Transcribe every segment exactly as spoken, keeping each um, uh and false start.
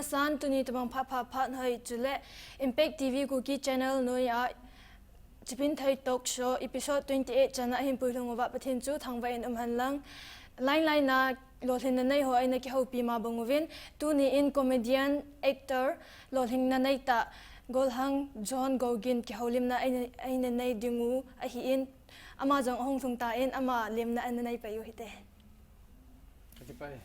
Amasan tuni tabang phat phat phat hoi chule Impact T V Kuki Channel noiya Chipin Thei Talk Show episode twenty-eight channa ahin puilhung uva Pathen chu thangvah in umhen lang. Line line na lolhinna nei ho eina kihoupi ma bang uvin, tuni in comedian, actor, lolhinna nei tah, Golhang John Gogin kihoulimna eina, eina nei ding u ahin, ama jong ahung lhung tan ama limna ana nei pai u hite. Ka kipah e.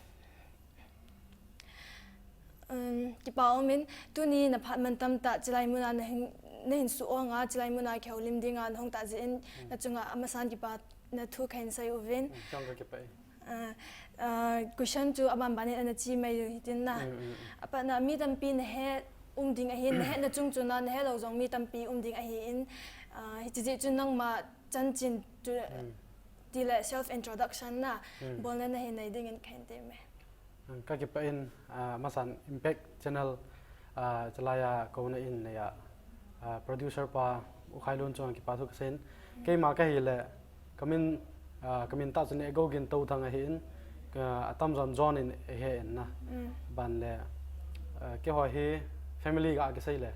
Um, kipa umin, tuni na phat man tamtah chilai muna na hin, na hin su ong a, chilai muna kihoulim dinga na hung tah jeh in, na chunga amasan kipana thu kahin sei uvin. Chang ka kipah e. Ah, ah, question chu aban ban in ana chi mai u hitin na. Mm, mm, mm. Apatna mi tampi na he um ding ahin, na hetna chung chuna, na helou jong mi tampi um ding ahin, ah, hichi jeh chun nangma chanchin chu, tile self introduction na, bolna na hin nei dingin kahin teme. Ka kipah in, ah, amasan Impact Channel, ah, chilai a kouna in neiya, ah, producer pa U Khailun chunga kipa thu kasei in. Keima kahile, kamin, ah, kamin tah chu Nehgogin Touthang ahin, ka, atamjon John in ahe in na. Ban le, ah, keiho hi family ga kisei le,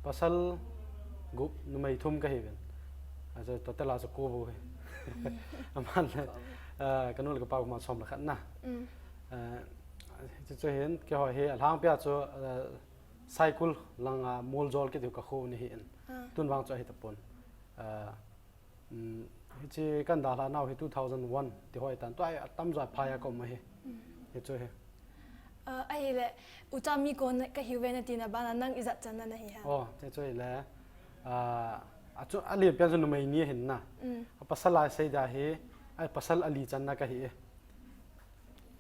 pasal gup numei thum kahiuvin. Achu total a chu ko bou hi. Aman le, ah, kanu le kapa kuma som le khat na. Ah, chuchu hin, keiho hi alhangpia chu, ah, Saikul langa Moljol kiti ka kho ni hin. Tun vang chu ahi tapon. Ah, um, hichi kan dalha nau hi two thousand one ti hoi tan. Tua atamjo phai a ka um ahi. Hichu hi. Ah, ahile, ucha mi kon kahiuve natina bana nang ijat channa nahi ham? Oh, hichu hile. Ah, achu, alienpen chu numei ni ahin na. Apasal a sei dia hi, ai pasal ali channa kahi e.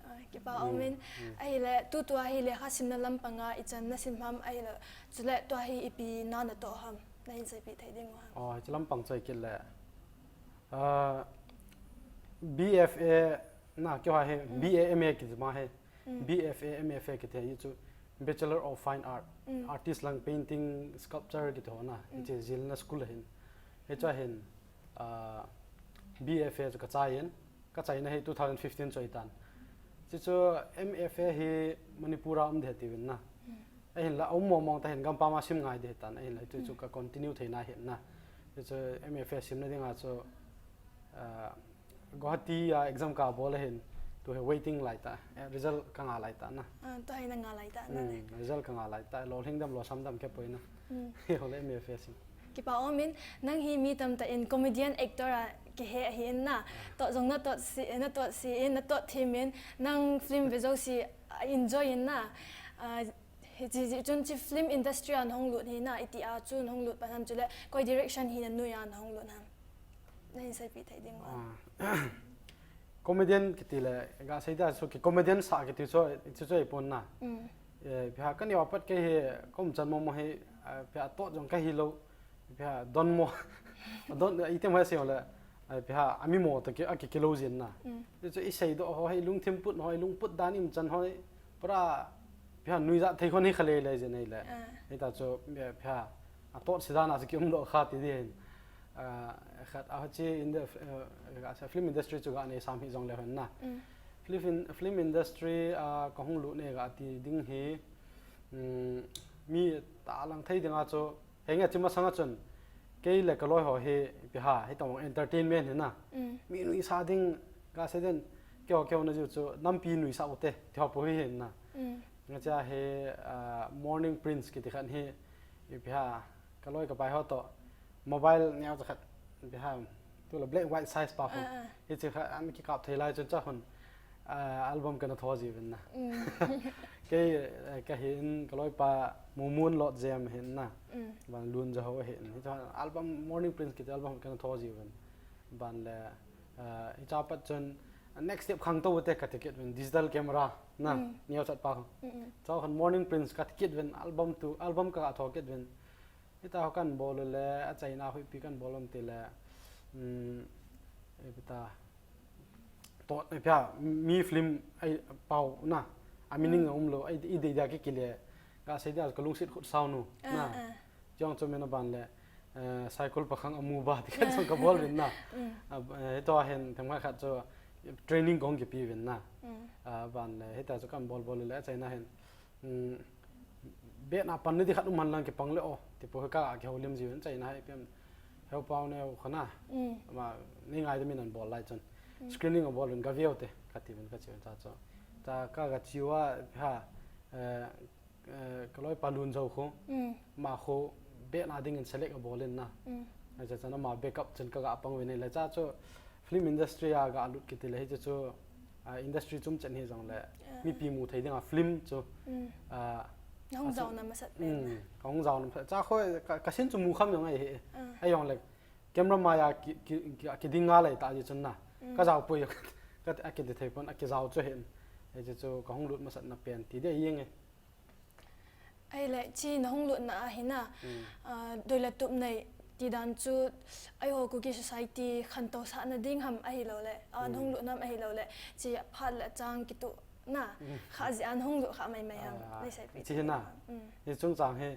Ah, kipa umin. Ahile, tutua hi lekha simna lampanga ichan nasim ham ahile, chule tua hi ipi na natoh ham, nahin seipeh thei ding u ham? Oh, hichi lampang choi kit le. Ah, B F A na, keiho hi B A M A kiti ma hi. B F A, M F A kiti hi chu Bachelor of Fine Art. Artist lang painting, sculpture kiti ho na. Hichi jilna school ahin. Hichu ahin, ah, B F A chu kachai in. Kachaina hi two thousand fifteen chu ahitan. Chuchu M F A hi Manipur a um ding tiuvin na. Ahinla, aum mong mong ta hin gampam a sim ngai ding ahitan. Ahinla, chuchu ka continue theina ahin na. Chuchu M F A simna dinga chu, ah, Guwahati a exam kabol ahin. Tu hi waiting lai ta. Eh, result kanga lai ta na. Ah, tu hi nanga lai ta na le. Result kanga lai ta. Lolhing dem losam dem kipui na. Hile M F A sim. Kipa umin, nang hi mi tamtah in comedian actor a kihe ahin na, tot jong natot si, natot si in, natot them in, nang film ve jouse a enjoy in na, ah, hichi jeh chun chi film industry a nahung lut hi na, itia chu nahung lut pan ham chule, koi direction hi nanui a nahung lut ham? Nahin seipeh thei ding u ham? Ah, comedian kiti le, gasei dia chu ki comedian sa kiti chu, chu chu ahipon na. Eh, ipi ham, kaneo a pat kei hi, ka umchan mong mong hi, ah, ipi ham, atot jong kahilou, ipi ham, adonmo, adon, item ho sei le, ah, ipi ham, amimo toh ki, akikilou jin na. Chuchu isei doh ho hi, lungthim put ho hi, lungput dan iumchan ho hi, pura, ipi ham, nuijat thei khon hi khalei lei jin ahile. Hita chu, ipi ham, atot si dan a chu kium doh kha ti ding hin. Ah, khat, ah, hichi in the, eh, gasei film industry chu ganei sam hih jongle hen na. Film in-, film industry a kahung lut ne gati ding hi, um, mi talang thei dinga chu, henge chi masanga chun, kei le kaloi ho hi, ipi ham, hitobang entertainment hi na. Mi nuisa ding, gasei den, keiho keiho na jiu chu, nampi nuisa ute, ti ho pu hi hin na. Ngacha hi, ah, Morning Prince kiti khat hi, ipi ham, kaloi kapai ho toh, mobile neocha khat, ipi ham, tule black white size pa khu. Hichi khat, an kikap thei lai chun cha hun, ah, album kana tho jiuvin na. Kei, eh, kahin, kaloipa Mumun Lotjem hin na. Ban Lun Jaho hin. Hichu album Morning Prince kiti album kana tho jiuvin. Ban le, ah, hicha pat chun, next step khangtou te kati kit uvin, digital camera na, neochat pa. Chua khan Morning Prince kati kit uvin, album tu, album ka tho kit uvin. Hita ho kan bol le, achaina ho ipi kan bol um tile, um, ipi ta, tot, ipi ham, mi film, ai, pao na, a meaning aum lou, ai, idei dia kikile, gasei dia kalungset khut sao nu na. Chong chu mena ban le, eh, cycle pakhang amu ba, ti khat jong kabol uvin na. Ah, eh, hito hin, themkhat khat chu training kahung kipe uvin na. Ah, ban le, hita chu kan bol bol le, achaina hin, um, bet na pan ni di khat um han lang kipang le o, ti po ka, a kihoulim jiu in chai na hai piam. Heu pau ne u khana. Mm. Ma, ni ngai de min an bol lai chun. Mm. Screening a bol un ka viau te, ka ti min ka chiu cha cho. Ta ka ka chiu a, ha, eh, eh, ka loi pa lun zo khu. Mm. Ma khu, bet na ding in select a bol in na. Mm. Ai cha cha na ma backup chun ka ga pang ve ne le cha cho. Film industry a ga lut kiti le hi chu chu, ah, industry chum chen hi jong le, ah, mipi mu thei ding a film chu, mm, ah, na hung, ah, chu, jao na masat pen, mm, na. Ka hung jao na masat. Cha khoi ka, ka sin chu mu kham jong ai hi. Ah. Ai jong le camera mai a ki, ki, ki, ki ding nga lai ta ji chun na. Mm. Ka jao pui ka, a ki de thei pon a ki jao chu hin. Ai chu chu ka hung lut masat na pen ti de yeng e. Ahile, chi na hung lutna a hi na, mm, ah, doi le tup nei ti dan chu, eiho Kuki society khantou sahna ding ham ahilou le, ah, mm, na hung lutna ham ahilou le, chi phat le chang kituh na, mm, kha jeh a na hung lut kha mai mai ham, ah, nei sei pi chi hi na. Mm. Hi chung chang hi,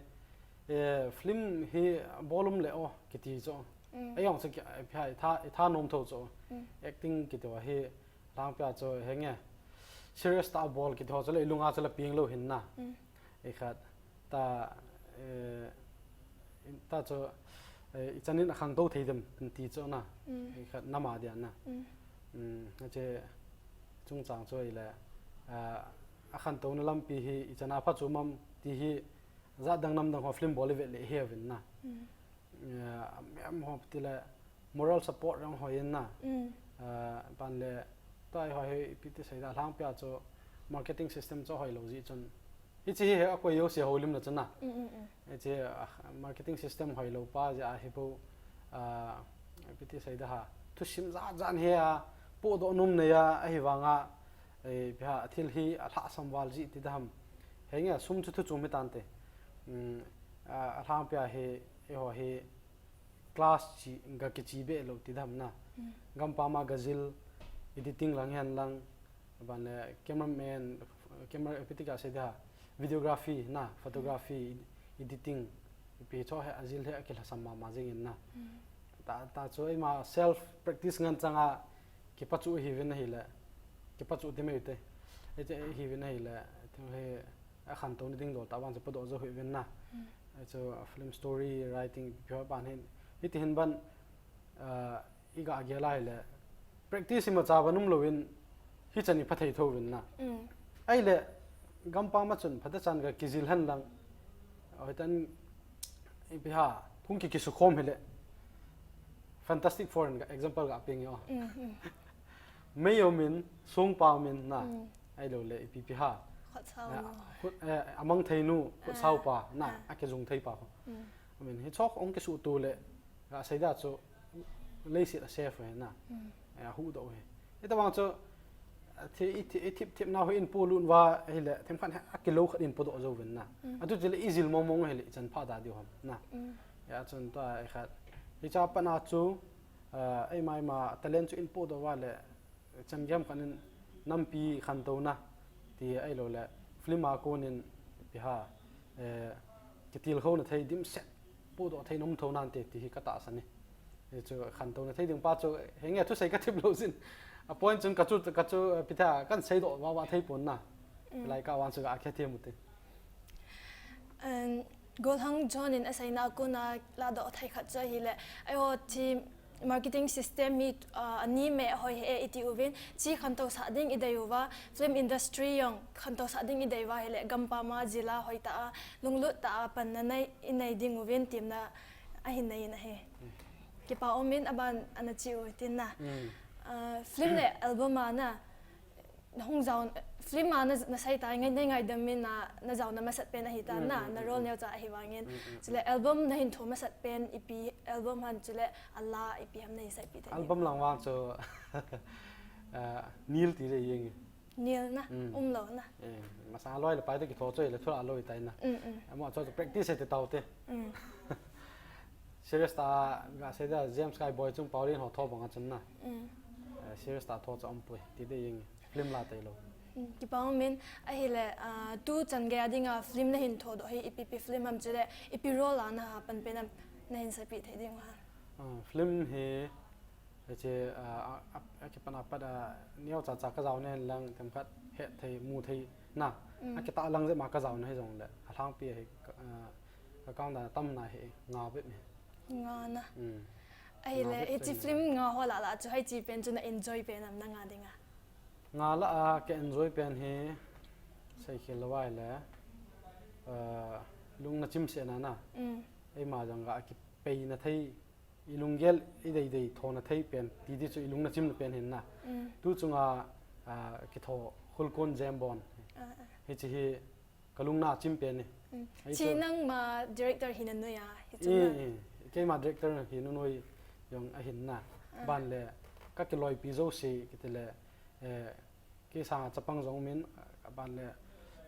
eh, film hi bol um le o, kiti chu. Mm. Ei jong chu ki, eh, pha, i tha, i tha nom tho chu. Mm. Acting kiti va hi, lang pia chu henge. Serious ta bol kiti ho chu le, i lunga chu le piang lou hin na. Mm. I khat ta, eh, ta chu, eh, i chanin a khangtou thei dem, ti chu na. Mm. I khat nama dia na. Mm. Mm, a che chung chang chu i le, ah, a khantou na lampi hi, i chana pha chu mam ti hi, jat dang nam dang ho film bol i ve le hi vin na. Mm. Eh, em ho ti le moral support rang ho yin na. Mm. Eh, ban le, ta ho hi pi ti sei da lang pia chu marketing system chu hoi lou ji chun. Hi chi hi a koi yo se ho lim na chun na. Mm, mm, mm. Hi chi, ah, marketing system hoi lou pa ja hi bo, ah, pi ti sei da ha. Thusim ja jan he a, po do num ne ya, a hi vanga, eh, pi ha, thil hi a lha sam val ji ti da ham. Henge, sum chu thu chu mi tan te. Mm, ah, a lang pia hi, eiho hi, class chi, ga kichi be lou ti dam na. Mm. Gampam a ga jil, editing lang hen lang, ban le cameraman, camera, pi ti ka sei da, videography na, photography, editing, pi cho he a jil he a kilhasam mama jing in na. Mm. Ta, ta chu eima self practice ngen chang a, kipachu hi vin ahi le, kipachu ti mai te. Ete hi vin ahi le, ti he, a khantou na ding dol ta vang chu podoh jou hi vin na. Mm. Chu, ah, film story writing pia ban hin. Hiti hin ban, ah, i ga gel a hi le. Practice ima cha ban um lou in, hi chan i pha thei tho vin na. Mm. Ai le, gampam a chun, pha ta chan ga kijil hen lang. Oi tan, i pi ha, hung ki kisu khom hi le. Fantastic Four in ga example ga ping yo. Mm, mm. Mei um in, sung pa um in na. Mm. Ai lou le, ipi pi ha. Khut sao. Ah, nu. Khut, eh, a mang thei nu, khut, ah, sao pa, na, ah, a kijung thei pa. Mm. I mean, hi chok ong kisu tu le, ga sei da chu, leiset a safe he na. Mm. Eh, a hu do he. Hi ta bang chu, a thi, i thi, i thip, thip na ho in pu lun va, hi le, them khan he, a kilo khat in pu do jo vin na. Mm. A tu ti le, i jil mong mong he le, i chan pha da diu ham, na. Mm. Ya chun ta, i khat. Hi cha pa na chu, ah, eima, eima, talent chu in pu do va le, chan gam khan in nampi khantou na, ti ai lou le, film a kon in pi ha, eh, kitil khou na thei dim set, pu do thei nom tho nan te, ti hi ka ta sa ni. Hi chu khantou na thei ding pa chu, henge thu sei ka thip lou sin. A point chun ka chu, ka chu, eh, pi ta, kan sei do va va thei pon na. Mm. Lai ka wan chu ga khe thei mu te. Um, Golhang John in a seina a kon a la do thei khat chu ahi le, eiho thi marketing system hi, ah, ani me hoi he i ti u vin, chi khantou sa ding i dei u va, film industry jong khantou sa ding i dei va hi le, gampam a jil a hoi ta a, lunglut ta a, pan na nei, i nei ding u vin, tim na ahin nei na he. Mm. Kipa um in a ban ana chi u tin na. Mm. Ah, film le album a na, Na hung jao, film a na, na sei ta, ngai, ngai, ngaidam in na, na jao na masat pen ahi ta, mm, na, mm, na mm, role mm, neo cha ahi vang in. Mm, mm, chule mm, album na hin tho masat pen, ipi album han chule a la, ipi ham na hin sei pi thei. Album lang vang chu, ah, Nil ti le yeng. Nil na, mm, um lou na. Eh, masa loi le pai te ki tho choi le thua loi tai na. Mm, mm. Amo chu practice te tau te. Mm. Serious ta ga sei da James Kai Boy chung Pauline ho tho bang a chun na. Mm. Eh, serious ta tho cha um pui. Ti de yeng. Film la tei lou. Mm, kipa um in, ahile, ah, tu chan gei a dinga film na hin tho doh hi, ipi pi film ham chule, ipi role a na ha pan pen ham na hin sei pi thei ding ham. Ah, film hi, hiche, ah, a, a, a kipan a pat a, neo cha cha ka jao ne lang, tem khat, het thei, mu thei, na. Mm. Akitah lang jep ma kajaona hijongle, alhangpi hi ka, ah, ka count dan atamna hi nga bep hi. Nga na. Mm. Ahile, nga bep hiche film nga ho lah lah chu hiche pen chu na enjoy pen am na nga dinga? Nga lah a ka enjoy pen hi, seikhel lou ahile, ah, lung nachim sena na. Mm. Eima jong ga kipeina thei, ilunggel ideidei thona thei pen, ti di chu ilung nachimna pen hin na. Mm. Tu chunga, ah, kitho Khulkon Jambon. Ah, ah. Hiche hi kalung nachim pen ni. Mm. Hiche nangma director hina noiya, hiche na. Eh, eh. Keima director hina noi jong ahin na. Ah. Ban le, kakiloipi jouse, kiti le, eh, Kei sanga chapang jong umin, aban le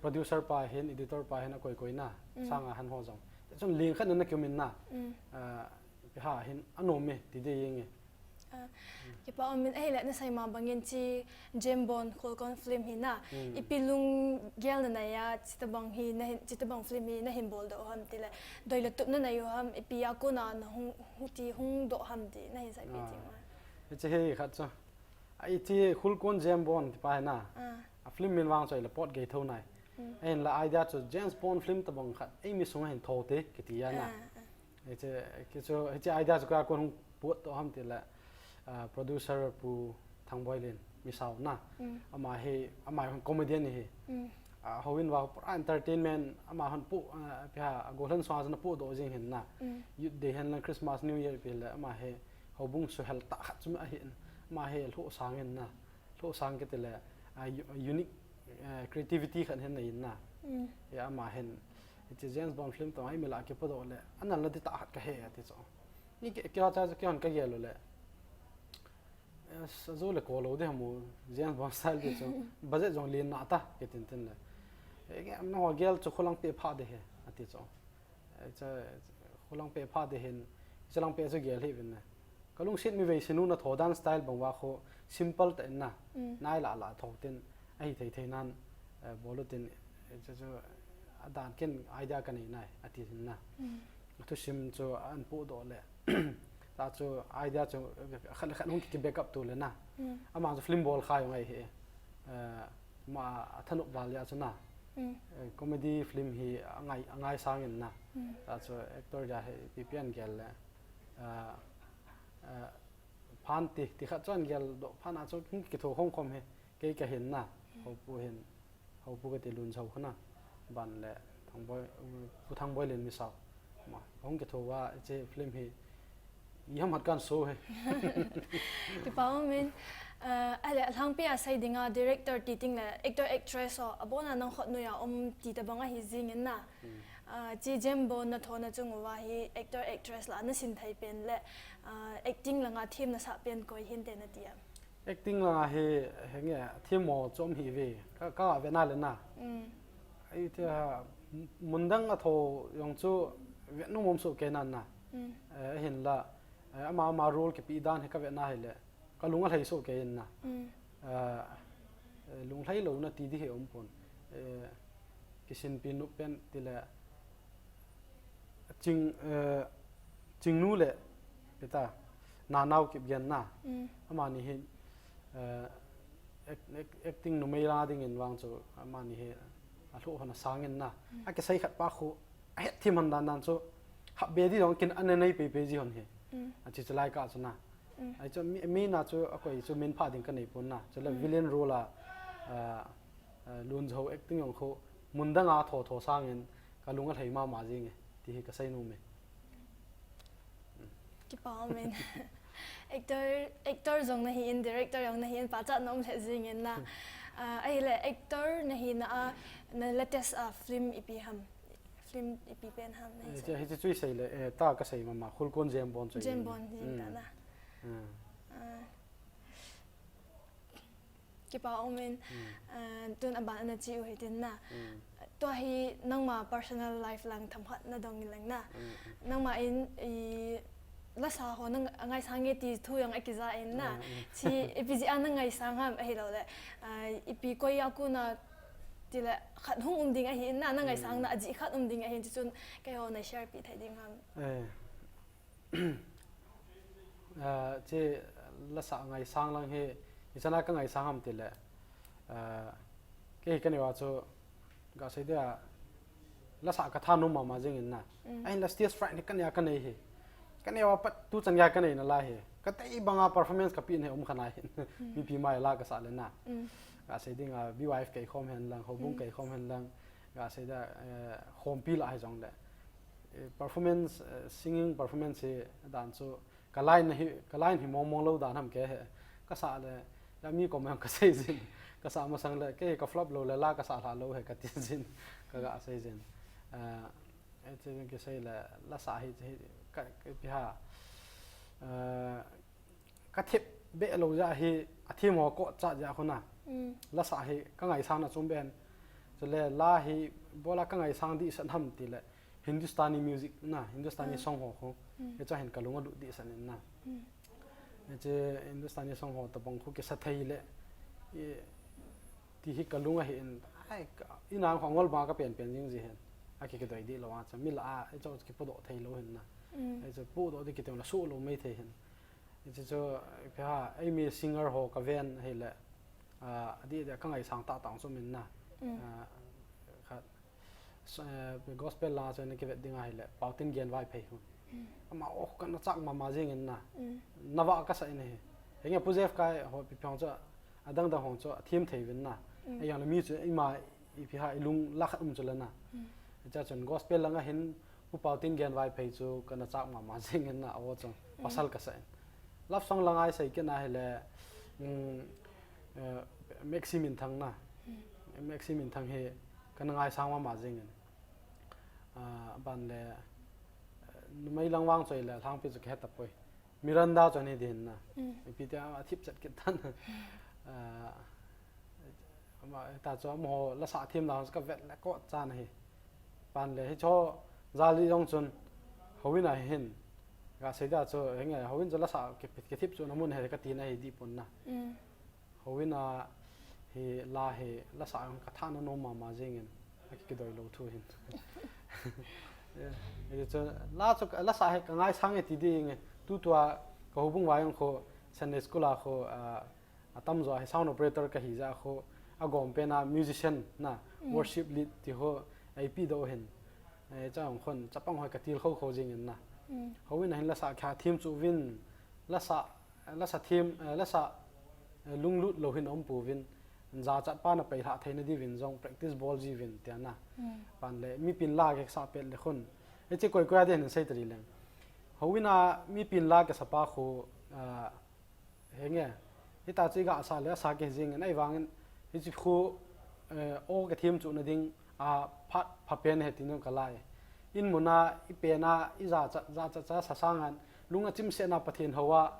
producer pa hin, editor pa hin akoi koi na, mm, sanga han ho jong. Chun leng khat na kiumin na, mm, ah, ipi ham hin anom e, ti ding e. Ah, kipa umin, ahile nasei ma bangin hiche Jambon Khulkon film hi na, mm, ipi lunggel na neiya, hitabang hi, na hin, hitabang film hi nahin boldoh u ham tile, doi le tup na nei u ham, ipi a kona nahung, hiti hung doh ham ti, nahin seipi, ah, ting ma. Hiche hi khat chu. A, hiche Khulkon Jambon tipa hi na. Ah. A film min vang chu ahile Potgei Thonai. Hmm. Ahinla idea chu James Bond film tabang khat eimi sunga hin tho te kiti a na. Ah, ah. Hiche, hiche, hiche idea chu koi a kon hung potdoh ham tile, ah, producer Pu Thangboilin Misao na. Hmm. Ama hi, ama hi comedian ahi. Hmm. Ah, houin vang pura entertainment, ama hin pu, ah, ipi ham, a gollhang sunga jong apohdoh jing hin na. Hmm. Youth Day hen lang Christmas, New Year ipi le ama hi houbung suhel tah khat chu ahin, ama hi lhohsang in na, lhohsang kiti le, ah, u-, unique, eh, creativity khat hin nei in na. Mm. Ya, ama hin, hiche James Bond film toh, eimi lah a kipodoh le, analna ding tah khat kahe ati chu. Ni ke, ke cha cha ke hon kagel u le. Eh, sa jo le ko lou ding ham u, James Bond style ti chu, budget jong len na ta, kitin tin le. Eh, ke, nangho gel chu kholang peh pha ding ahi, ati chu. Hiche, kholang peh pha ding ahin, hiche lang peh chu gel hih uvin na. Kalungset mi veise nu natho dan style bang uva khu simple tah in na. Mm. Nai lah lah tho tin, ahi thei thei nan, eh, bol u tin, hiche chu adan ken idea kanei nai, ati hin na. Mm. Athusim chu ahin pohdoh le. Tah chu idea chu khat le khat hung ki, ki back up tu le na. Mm. Ama chu film bol kha jong ahi. Eh, ama thanop val jeh chu na. Mm. Eh, comedy film hi angai, angaisang in na. Mm. Tah chu actor jeh hi ipi ipi ahin gel le. Ah, ah, phan ti, ti khat chu ahin geldoh phat a chu hung kitho khom khom hi. Kei kahin na. Mm. Houpu hin. Houpu kati Lunjhao khu na. Ban le Thangboi, Pu Thangboilin Misao. Ma, hung kitho uva, hiche film hi. Iham hat kan so he. Kipa umin, eh, ahile, alhangpi a sei dinga director ti ting le actor actress ho, abona nang khut noiya um ti tabang ahi jing in na. Hmm. Ah, hiche Jambon natho na chung uva hi actor actress lah a nasin thei pen le, ah, acting langa them nasah pen koi hinte nati a? Acting langa hi, henge, themmo chu um hih uve. Ka, ka vet na le na. Mm. Ahi tia, mun dang a tho jong chu vet nom um soh kei nan na. Mm. Eh, ahinla, eh, ama, ama role kipe dan hi ka vet na hile, ka lung alhai soh kei in na. Mm. Eh, eh, lunglhai louna ti ding hi um pon. Eh, kisinpi nop pen tile, Ching, eh, Chingnu le, ipi ta, Nanao Kipgen na. Mm. Amani hi, eh, act-, act-, acting numei la ding in vang chu, amani hi, alhoh hon asang in na. Mm. Akisei khat pa khu, ahet them hon dan dan chu, hap be ding jong kin ana nei pei pei ji hon hi. Mm. Achi chu lai ka chu na. Mm. Ahi chu mi, mi na chu akoi chu min pha ding ka nei pon na. Chule, mm, villain role a, ah, ah, Lunjhao acting jong khu mun dang a tho tho sang in ka lung alhai mama jing e, ti hi ka sei nom e. Mm. Kipa umin. Actor, actor jong nahi in, director jong nahi in, pachat na um lheh jing in na. Hmm. Ah, ahile actor nahi na a, na latest a film ipi ham? Film ipi pen ham na hi? Eh, sei. Hiche chu i sei le, eh, ta ka sei mama, Khulkon Jambon chu. Jambon jing ta na. Hmm. Ah. Kipa umin, hmm, ah, tun aban ana chi u hitin na. Hmm. Tua hi nangma personal life lang themkhat na dong in lang na. Hmm, hmm. Nangma in, i, lasa ho nang angaisang e ti thu jong akija in na. Hmm, hmm. Chi, ipi jeh a na ngaisang ham ahilou le, ah, ipi koi a kona tile khat hung um ding ahi in na, na ngaisang na, hmm, ajeh khat um ding ahi in, chuchun keiho na share pi thei ding ham? Eh. Ah, hiche lasa ngaisang lang hi, ichan a ka ngaisang ham tile, ah, kei hi ka neo a chu, Ga sei dia, la sa ka thanom mama jing in na. Mm. Ahin la stage fright ni ka nei a ka nei hi. Ka nei a pat tu chan ga ka nei na la hi. Ka tei banga performance ka pi nei um khana hi. Mm. Mipi mai la ka sa le na. Mm. Ga sei ding a, B Y F kei khom hen lang, houbung Mm. kei khom hen lang. Ga sei dia, eh, khompi la hi jong le. Eh, performance, eh, singing performance hi dan chu ka line hi, ka line hi mong mong lou dan ham ke he. Ka sa le, ya mi kom ka sei jin. Ka sa masang le, ke ka flop lou le la ka sa hla lou he ka ti jin. Ka ga sei jin. Eh, eh, che ke sei le, la sa hi, hi, ka, ka pi ha. Eh, ka thip be lou ja hi, a thim ho ko cha ja khu na. Mm. La sa hi, ka ngai sang na chum ben. Chule la hi, bola ka ngai sang di san ham ti le. Hindustani music na, Hindustani Ah. song ho khu. Mm. Hicha hin ka lung a lut di san in na. Mm. Hiche Hindustani song ho tabang khu kisa thei le. I, ti hi ka lung a hi in, ai, ka, i nang ho ngol ba ka pen pen jing ji hen. A ki ki doi di lou a cha, mi la a, hicha ki pu do thei lou hin na. Mm. Hicha pu do di ki te la su lou mai thei hin. Hiche chu, pha, ei mi singer ho ka ven hi le, ah, a di dia ka ngai sang ta tang chu min na. Mm. Ah, khat, So, eh, gospel la chu na kivet ding a hi le, Pautin Gen Vaiphei hu. Mm. Ama o ka na chak mama jing in na. Mm. Na va ka sa in hi. Henge Pu Jeff kai ho pi phang chu, a dang dang hong chu, a thim thei vin na. Mm. Ei yang le mi chu, i ma, i pi ha, i lung la khat um chu le na. Mm. Cha chun gospel lang a hin, Pu Pautin Gen Vaiphei chu, ka na chak mama jing in na, o chu, Mm. pasal ka sa in. Love song lang ai sei ke na hi le, mm, eh, Maxi Minthang na. Mm. Maxi Minthang hi, ka na ngai sang mama jing in. Ah, ban le, eh, numei lang vang choi le, lhangpi chu ka he ta poi. Miranda chu ni din na. Mm. Ipi ti a thip chet kit tan. Ah, ama, ta chu amaho la sa thim lang ka vet le ko chan hi. Ban le hi cho jali jong chun, houin a hin. Ga sei da chu, henge, houin chu la sa ki, ki thip chu na mun he ka ti na hi di pon na. Mm. Houin a hi la hi la sa ka thanom mama jing in a ki, ki doi lou thu hin. Yeah. Hi chu la chu la sa hi ka ngai sang e ti ding e. Tu tua ka houbung vai ang kho Sunday school a kho, ah, a tam jo hi sound operator ka hi ja kho a gom pen a musician na Mm. worship lead ti ho ei pi do hin. Eh, cha ang khon chapang hoi ka til kho kho jing in na. Mm. Houin a hin la sa kha thim chu vin la sa la sa thim, eh, la sa, eh, lunglut lou hin um pu vin, ja chat pa na pei hla thei na di vin jong practice bol ji vin tia na. Mm. Ban le, mi pin la ke sa pet le khun. E che koi koi a de hin sei ta ri leng. Houin a mi pin la ke sa pa khu, ah, henge. Hita chu i ga sa le sa ke jing in ai vang in, hi chi khu, eh, o ke thim chu na ding, a phat pha pen he ti nu ka lai. In mun a, i pen a, i ja cha, ja cha, cha sa sang an, lung a chim se na Pathen ho a,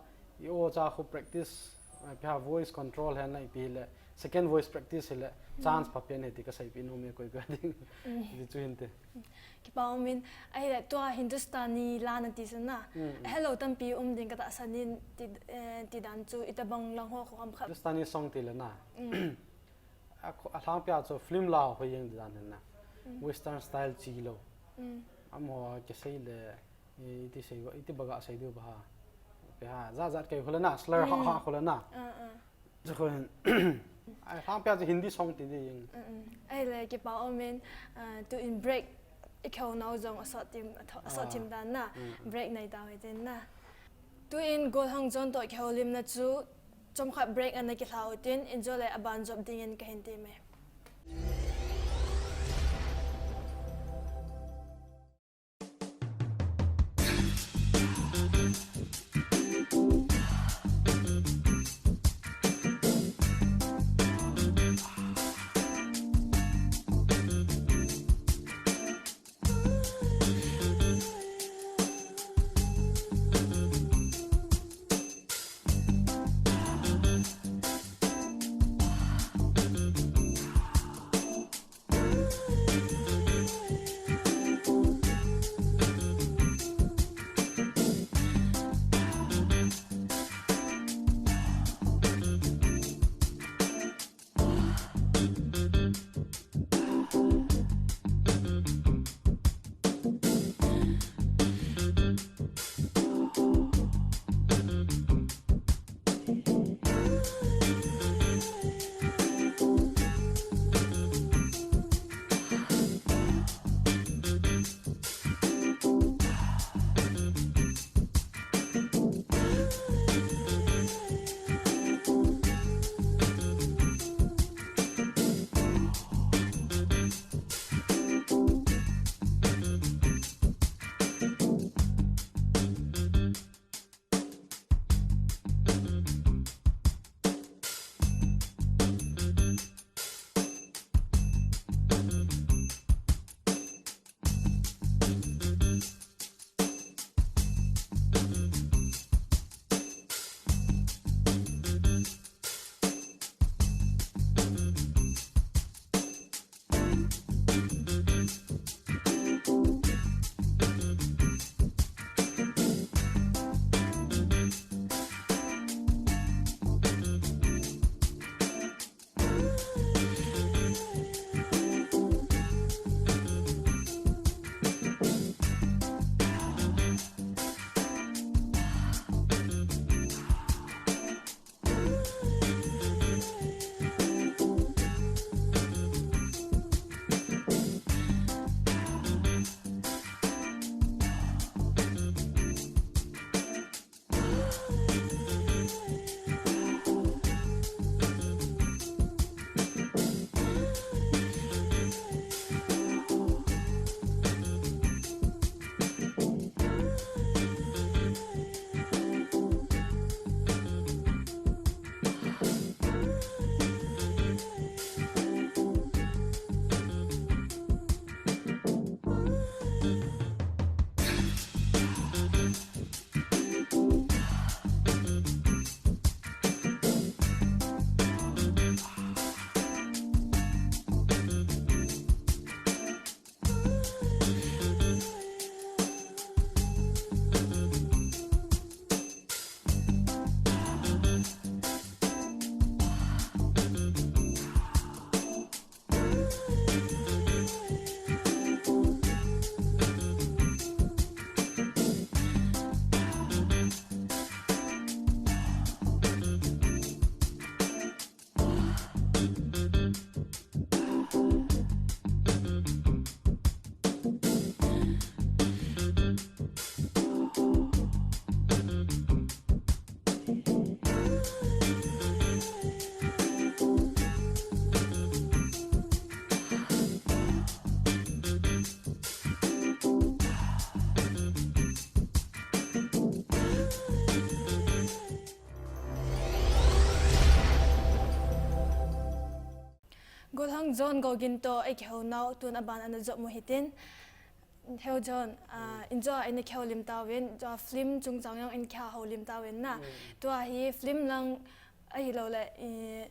i o cha khu practice, eh, pia voice control hen na ipi le, second voice practice le, chance pha pen he ti ka sei pi nu me koi ka ding. Mm. Ti chu hin te. Kipa um in, ai le tua Hindustani la na ti san na. Mm, mm. Hello tampi um ding ka ta san in ti, eh, ti dan chu i ta bang lang ho khom khat. Hindustani song ti le na. Mm. A kho, a lhang pia chu film la ho jeng di dan hen na. Mm. Western style chi lou. Mm. Amaho ke sei le, i, iti sei, iti baga sei diu ba ha. Pe ha, ja ja kei khula na, slur ha, Mm. ha khula na. Ah, ah. Chu khun, ai, lhang pia chu Hindi song ti di jeng. Mm, mm. Ai le, kipa um in, ah, tu in break, i khau nau jong a sot tim, a tho-, a sot Ah. tim dan na. Mm, mm. Break nei ta hoi tin na. Tu in Golhang John to kihoulimna chu, chomkhat break ana kilha u tin, in jo le a ban jop ding in ka hin ti me. John Gogin to eiki hou nau tun aban ana jop mu hitin. Heo John, ah, in jo a ina kihoulim tauvin, jo film chungchang jong in kihoulim tauvin na. Tua hi film lang ahilou le, i,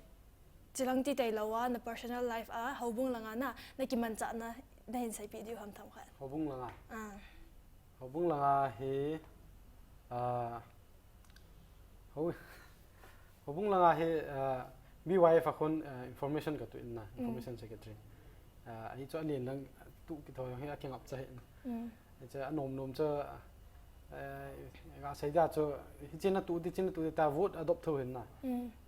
chilang ti tailou a, na personal life a, houbung langa na, na kimanchahna, na hin seipeh diu ham themkhat. Houbung langa. Ah. Houbung langa hi, ah, hou, houbung langa hi, ah, B Y F a khun, ah, information ka tuh in na, information secretary. Ah, ahi chu alen lang tuh kithou hi akingap cha hi. Hiche anom nom chu, eh, ka sei dia chu, hiche na tuh ti, hiche na tuh ti ta vote adop thou hin na.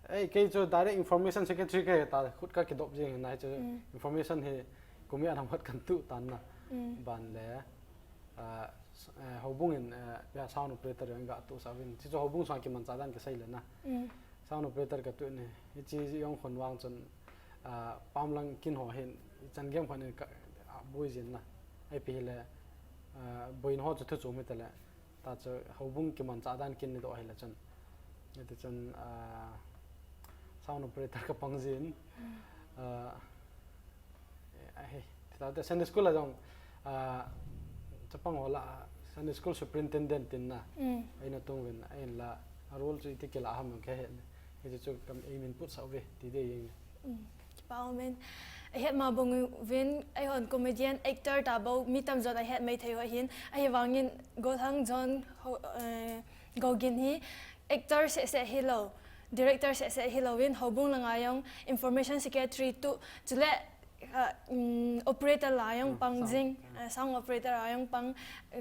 Ei, kei chu direct information secretary kahi ta, khut ka kidop jing hin na, hiche information hi kumi anam khat kan tuh tan na. Ban le, ah, s-, eh, houbung in, eh, pia sound operator jong ka tuh sa uvin. Hiche chu houbung sunga kimanchah dan kisei le na. Sound operator ka tuh in, hiche jong khun vang chun, ah, pam lang kin ho hin, chan game khun in ka, ah, boi jin na. Ipi hile, ah, boina ho chu thu chom hita le. Ta chu houbung kimanchah dan kin ni doh hile chun. Hiti chun, ah, sound operator ka pang jin. Ah, eh, ahi, ti ta te Sunday school a jong, ah, chapang ho lah a, Sunday school superintendent tin na. Eina tung uvin, ahin la, a role chu iti kila ham jong kahe. Hiti chu kam ei min put sa uve, ti ding jeng. Kipa um in. Ahet ma bang uvin, eihon comedian, actor ta bou, mi tamjon ahet mai thei ho hin, ahivangin Golhang John ho, eh, Gogin hi, actor seh seh hilou, director seh seh hilou in, houbung langa jong, information secretary tuh, chule, ah, um, operator la jong pang jing, ah, sound operator la jong pang,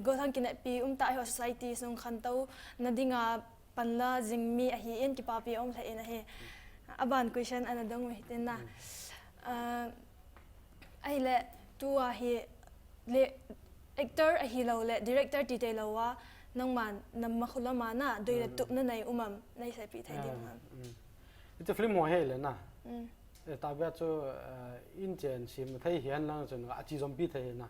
Golhang kineppi um ta hi ho society sung khantou na dinga, panla jing mi ahin kipapi um lheh in ahi. Aban question ana dong u hitin na. Ah, ahile tua hi le actor ahilou le director ti tailou a nangman na makhulam a na doi le tup na nei um am nei seipeh thei ding ham. Hiche film ho hile na. Eh, tabia chu, eh, in chen sim thei hihen lang chun achi jompi thei na.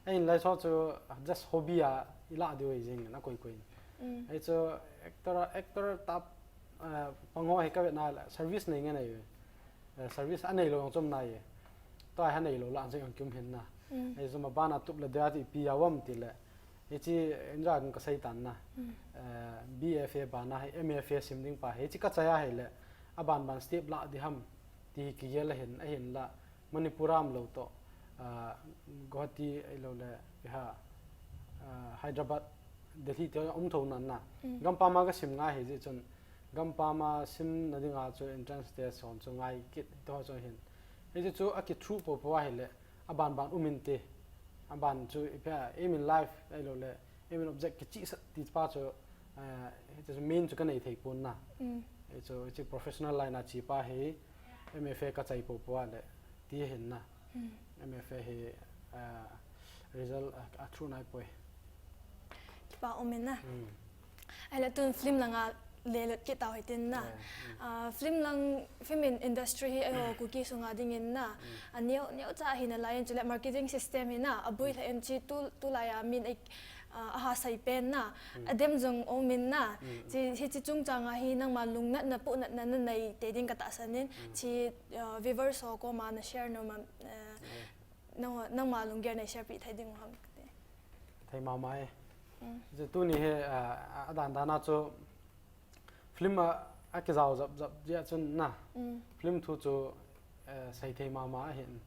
Ahin lai so chu just hobby a ilah diu ahi jing na koi koi. Ahi chu actor, actor tah, eh, pang ho hi ka vet na le service nei nge nei. Eh, service anei lou jong chom nai. Tua hi anei lou lah jeng ang kium hin na. Ahi chu ma bana tup le dia ti pi a um ti le. Hiche in jong ka sei tan na. Eh, B F A bana hi M F A sim ding pa hi. Hiche ka chai a hile. Aban ban step lah di ham. Ti hi kigel ahin, ahin la. Manipur a um lou toh, ah, Guwahati ahilou le, iha, ah, Hyderabad, Delhi ti um thou nan na. Gampam a ka sim ngai hi jeh chun, gampam a sim na dinga chu entrance test hon chu ngai kit to chu hin. Hiche chu aki through popo ahile, aban ban um inte, aban chu ipi a aim in life ahilou le, aim in object kichih sah ti pa chu, eh, hiche chu main chu ka nei thei pon na. Hiche chu, hiche professional line a che pa hi, M F A ka chai popo a le, ti hin na. M F A hi, eh, result a, a through nai poi. Kipa um in na. Ahile tun film langa le lut kit tau hitin na. Ah, film lang, film in industry hi eiho Kuki sunga dingin na. A neo, neo cha hi na lai in chule marketing system hi na. A bui lha in chi tu, tulai a min ei, ah, aha sai pen na. A dem jong um in na. Chi, hiche chungchang a hi nangma lungnatna, puhnatna na nei te ding ka tahsan in. Chi, ah, viewers ho koma na share nom am, eh, nang, nangma lunggel nei share pi thei ding u ham. Thei mama e. Chu tuni hi, ah, a dan dan a chu film a, a kijao jap jap jeh a chun na. Film thu chu, eh, sei thei mama ahin.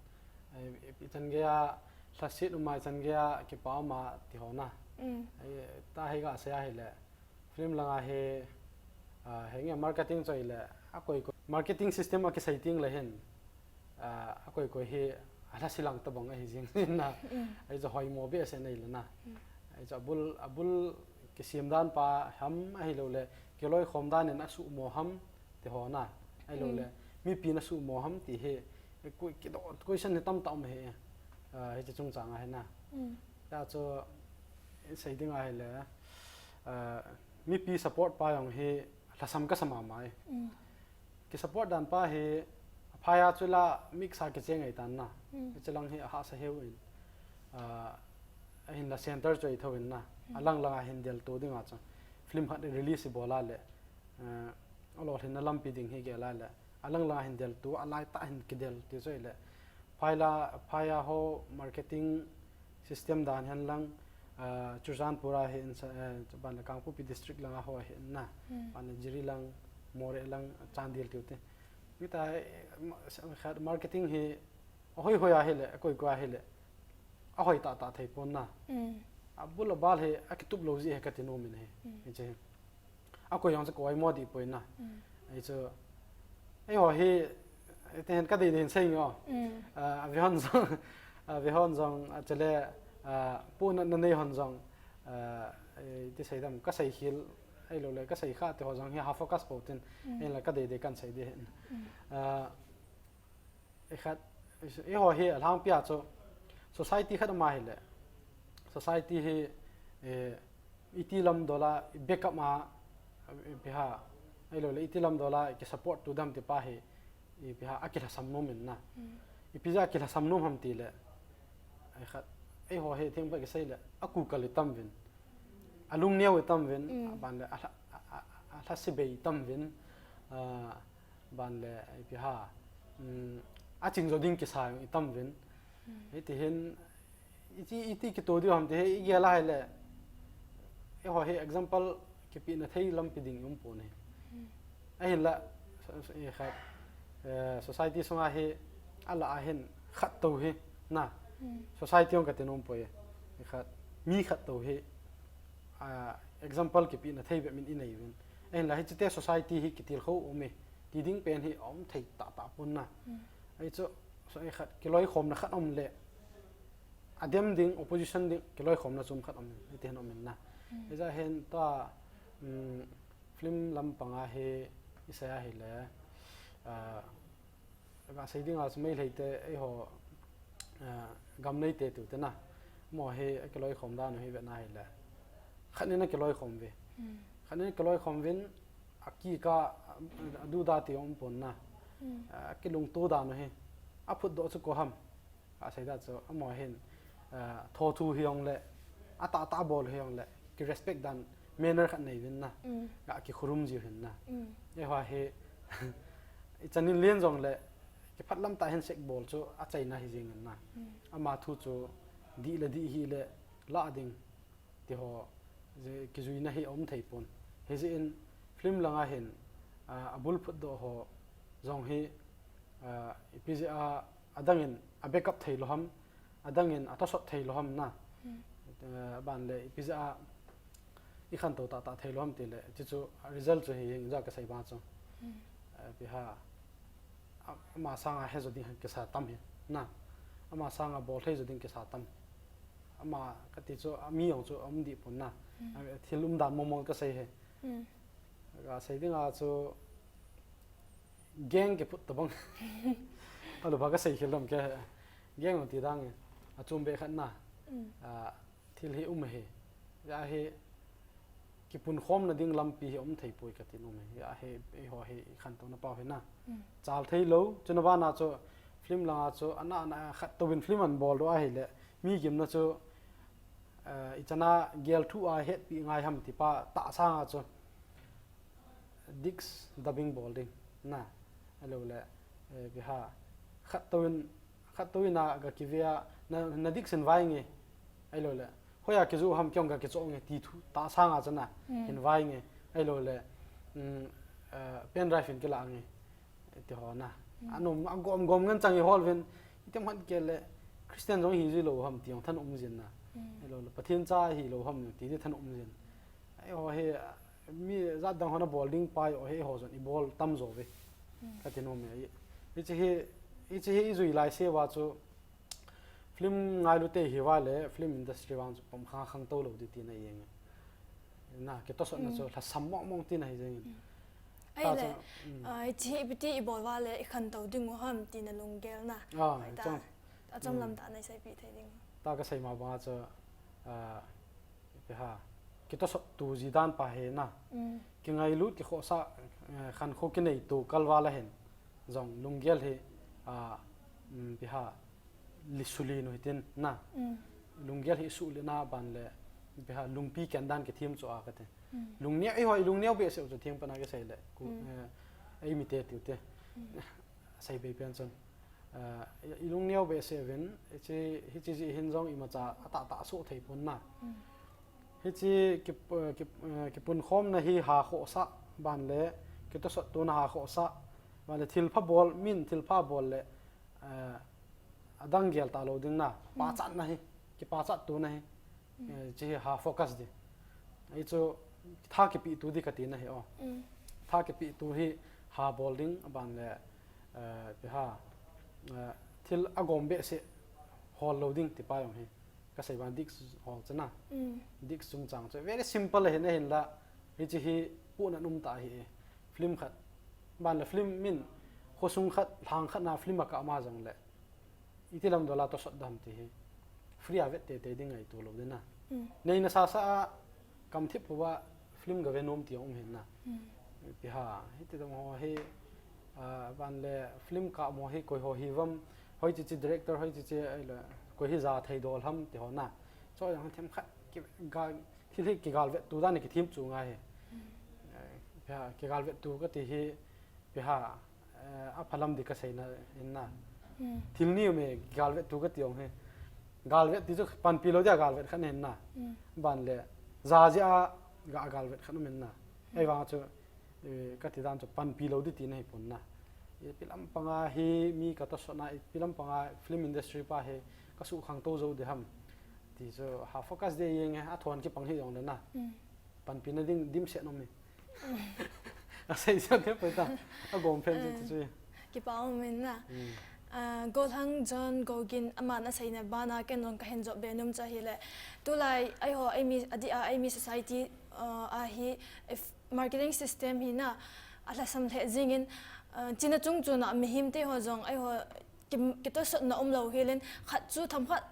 Eh, ichan gei a lhaset um a, ichan gei a kipa um a ti ho na. Eh, ta hi ka sei ahile. Film langa hi, ah, henge marketing chu ahile, a koi koi. Marketing system a kisei ting le hin, ah, a koi koi hi, a lhase lang tabang ahi jing na. Ahi chu hoimo behseh nei le na. Ahi chu abul, abul kisem dan pa ham ahilou le, kiloikhom dan in asuhmo ham, ti ho na. Ahilou le, mipi in asuhmo ham ti hi, eh, koi kidoh, question hi tamtah um hi, ah, hiche chungchang a hi na. Ta chu, sei ding ahile, ah, mipi support pa jong hi lhasam ka sa mama e. Ki support dan pa hi, aphai a chu la mix a kicheng ahi tan na. Hiche lang hi ahahsa heu in. Ah, ahin la center chu ahi thou in na. Alang lang a hin delto ding a chu. Film khat release bol a le. Eh, alolhinna lampi ding hi gel a le. Alang lang a hin delto, alai tah hin kidel ti chu ahile. Phaila, Phaia ho marketing system dan hen lang, uh, Churachandpur a hin, uh, ban le Kangpokpi district lang a ho hin na, ban le Jiri lang, Moreh lang, Chandel tiu te. Kita, eh, ma-, khat marketing hi, ahoi hoi a hile, akoi koi a hile, ahoi tah tah thei pon na. Abul abal hi, akitup lou ji hi kati nom in hi. Hiche hi. Akoi jong chu koi mo di poi na. Hichu, eiho hi, iti hen ka dei dei hin sei nge o. Ah, a ve hon jong, a ve hon jong, a chele, ah, pu na, na nei hon jong, ah, eh, iti sei dam, ka sei khel, ahilou le, ka sei kha te ho jong hi ha focus pou tin, ahinla ka dei dei kan sei di hin. Ah, Ikhat, eiho hi alhangpi a chu society khat ama hile, society hi, eh, iti lam dol a, i backup a, ipi ham, ahilou le, iti lam dol a, ki support tu dam ti pa hi, ipi ham, akilhasam nom in na. Ipi jeh a kilhasam nom ham ti le, ikhat, eiho hi theng pa kisei le, akukal i tam vin. Alungneo i tam vin, aban le, alha, a, a, alhase bei i tam vin. Ah, Ban le, ipi ham, um, aching jo ding kisa i tam vin. Hiti hin, iti, iti kito diu ham ti hi, i gel a hile, eiho hi example kipehna thei lampi ding i um pon hi. Ahinla, so-, so-, ikhat, eh, society sunga hi, ala a hin khat tou hi, na. Society jong kati nom poi, ikhat, mi khat tou hi, ah, example kipehna thei bep min i nei vin. Ahinla hiche te society hi kitilkhou um e, ti ding pen hi aum thei tah tah pon na. Ahi chu, so, ikhat kiloikhomna khat um le, adem ding, opposition ding, kiloikhomna chom khat um, hiti hin um in na. Hijeh hin tua, um, film lampang a hi, isei a hile, ah, Ka sei ding a chu Meitei te eiho, eh, gam nei te tiu te na. Amaho hi akiloikhom dan u hi vetna hile. Khat nin akiloikhom ve. Khat nin akiloikhom vin, akikah, aduda ti um pon na. Eh, akilungto dan u hi. Aphutdoh chu koi ham. Ka sei dan chu amaho hin, eh, thothu hi jong le, atah tah bol hi jong le, ki respect dan manner khat nei vin na. Ka kikhurum jiu hin na. Eiho hi, ichan in len jong le, kiphat lam tah hin sek bol chu achaina hi jeng in na. Ama thu chu dih le dih hile lah ding ti ho, je kijuina hi aum thei pon. Hijeh in film langa hin, ah, abul phutdoh ho jong hi, ah, ipi jeh a adang in a backup thei lou ham, adang in atosot thei lou ham na. Eh, aban le ipi jeh a i khantou tah tah thei lou ham ti le, ti chu result chu hi jeng in ja ka sei bang chu. Eh, ipi ham, a-, ama sanga he jo ding kisa tam hi, na. Ama sanga bol thei jo ding kisa tam. Ama kati chu, ami jong chu um deh pon na. A, thil umdan mong mong ka sei hi. Ka sei ding a chu gang kiphut tabang. Alu ba ka sei khel dam ke. Gang ti dang. Achom be khat na. A, thil hi um hi. Ahi, kipunkhomna ding lampi hi um thei poi kati nom hi. Ahi, eiho hi i khantouna pau hi na. Chal thei lou, chuna bana chu film langa chu ana, ana khat touvin film an bol doh ahile, mi gimna chu, eh, ichan a gel thu a hetpi ngai ham ti pa tah sanga chu. Diks dubbing bol ding, na, ahilou le, eh, ipi ham, khat touvin, khat touvin a ga kive a, na, na diks hin vai nge, ahilou le, hoiya kijoh ham kei jong ga kichoh nge, ti thu, tah sanga chu na, hin vai nge, ahilou le, um, eh, pen drive hin kila nge, ti ho na. Anom, agom gom ngen chang i hol vin, item han kei le, Christian jong hi ji lou ham, ti jong thanom jin na, ahilou le, Pathen cha hi lou ham, ti ji thanom jin. Eiho hi, mi jat dang hon a bol ding pa eiho hi eiho jong i bol tam jo ve. Kati nom e. Hiche hi, hiche hi i jui lai se uva chu film ngailu te hi uva le film industry vang chu pom khang khang tou lou di tina i jeng e. Na, kitosotna chu lhasam mong mong tina hi jeng e. Ahile, chu, ah, hiche hi ipi ti i bol uva le i khantou ding u ham tina lunggel na. Ah, ta, achom lam tah na i seipi thei ding. Ta ka sei ma banga chu, ah, Ipi ham, kitosot tu ji dan pa hi na. Kingailut, kikhohsah, eh, khankho kinei tu kalval a hin. Jong lunggel hi, ah, um, ipi ham, li sulin u hitin na. Lunggel hi suhlina ban le, ipi ham, lungpi ken dan kithem chu a kati. Lungneo, eiho i lungneo behseh u chu theng pana kisei le. Ku, eh, ei mite tiu te. Sei bei pen chun. Eh, i, i lungneo behseh uvin, hiche, hiche jeh hin jong imacha atah tah soh thei pon na. Hiche ki, eh, ki, eh, kipunkhomna hi ha khohsah, ban le kitosot tona ha khohsah, ban le thilpha bol, min thilpha bol le, eh, adang gel talou ding na, pachatna hi, kipachat tona hi, eh, hiche hi ha focus ding. Hichu tha kipeh tu ding kati na hi o. Tha kipeh tu hi ha bol ding, aban le, eh, ipi ham, eh, thil agom behseh hol lou ding ti pa jong hi. Kasei ban dik hol chu na. Dik chungchang chu. Very simple ahin, ahinla. Hiche hi pohna um tah ahi e. Film khat. Ban le film min khosung khat, lhang khat na film akah ma jong le. Iti lam dola tosot dam ti hi. Free a vet teitei ding ngaito lou ding na. Neina sasa a kam thip pouva film gave nom ti um hin na. Ipi ham, hiti dang ho hi, ah, ban le film kah mo hi koi ho hi vam, hoiche che director, hoiche che, ahile, koi hi ja thei dol ham ti ho na. Chu jong themkhat ki ga, thil hi kigal vet tu dan kithem chu ngai hi. Eh, ipi ham, kigal vet tu kati hi, ipi ham, eh, aphalam ding kasei na hin na. Thil ni um e, gal vet tu kati jong hi. Gal vet ti chu panpi lou dia gal vet khat hin na. Ban le, ja jeh a ga gal vet khat um hin na. Ahivang chu, eh, kati dan chu panpi lou ding tina hi pon na. Ipi lam panga hi mi katosot na, ipi lam panga film industry pa hi kasuh khangtou jou ding ham. Ti chu ha focus ding jeng e, athon kipang hi jong le na. Panpina ding dimset nom e. Asei jong ke poi ta. Agom phen chu chu. Kipa um in na. Ah, Golhang John Gogin aman aseina bana ken jong kahin jop be nom chu ahile. Tulai eiho, eimi, adeh a eimi society, ah, a hi, if marketing system hi na, alhasam lheh jing in, ah, china chung chuna mihem te ho jong eiho ki, kitosotna um lou hel in, khat chu themkhat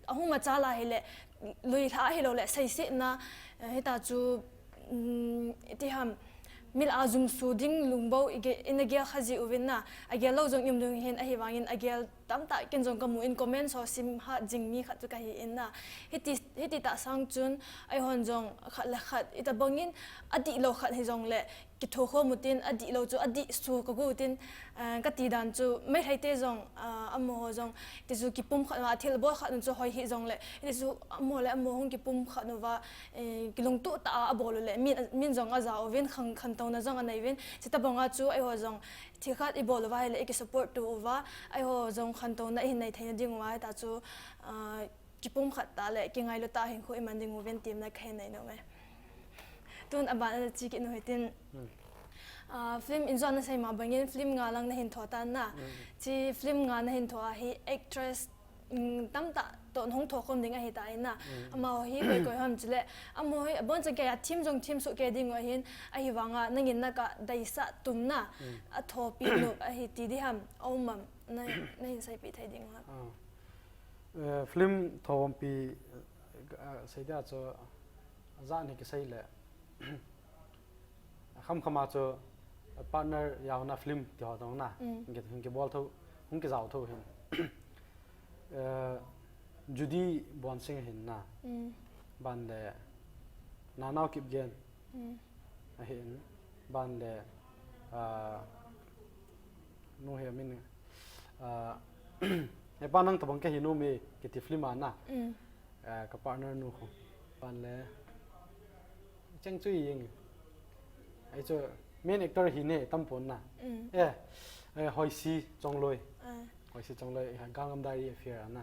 ahung machal a hile, lui lha hilou le, seisetna, eh, hita chu, um, iti ham, mil a jumsu ding lungbou i ge, ina gel kha ji uvin na, agel lou jong i um ding hin, ahivang in agel tamtah ken jong kamu in comment ho sim hat jing mi khat chu kahi in na. Hiti, hiti tah sang chun, eihon jong khat le khat, ita bang in, adih lou khat hi jong le, kitho khom u tin, adih lou chu, adih su ka gu tin, eh, kati dan chu, Meitei te jong, ah, amaho jong, ti chu kipumkhat uva, thil bol khat u chu hoi hi jong le, ti chu amaho le amaho hung kipumkhat uva, eh, kilungtoh tah a abol u le, min, min jong aja uvin, khang, khantouna jong anei uvin, chuti bang a chu, eiho jong, thil khat i bol uva, hile i ki support to uva, eiho jong khantouna i hin nei theina ding uva, hita chu, ah, kipumkhat tah le, kingailut tah hinkho i man ding uvin ti na kahin nei nom e. Tun aban a chi kit u hitin, ah, film in jong nasei ma bang in film nga lang nahin tho tan na. Chi film nga nahin tho a hi actress, mm, tamtah toh nahung tho khom ding ahi ta in na. Amaho hi koi koi ham chule. Amaho hi abon chan kei a thim jong thim soh kei ding u ahin, ahivang a nangin na kadeisah tum na. Athopi nop ahi ti ding ham, aum am, na, nahin seipeh thei ding u ham. Eh, film thopompi, eh, sei dia chu, ajat ni kisei le. Kham kham a chu, eh, partner jaona film ti ho jong na. Hung ki, hung kibol tho, hung kijao tho hin. Eh, Judy Bonsing hin na. Ban le, Nanao Kipgen. Ahin, ban le, ah, nu hi amin, ah, hepa nang tobang kahi nom e, kiti film a na. Ah, ka partner nu khu. Ban le, cheng chu i jeng. Ai chu, main actor hi ne, tam pon na. Eh, eh, Hoisi Chongloi. Hoisi Chongloi, Gangnam Diary Affair a na.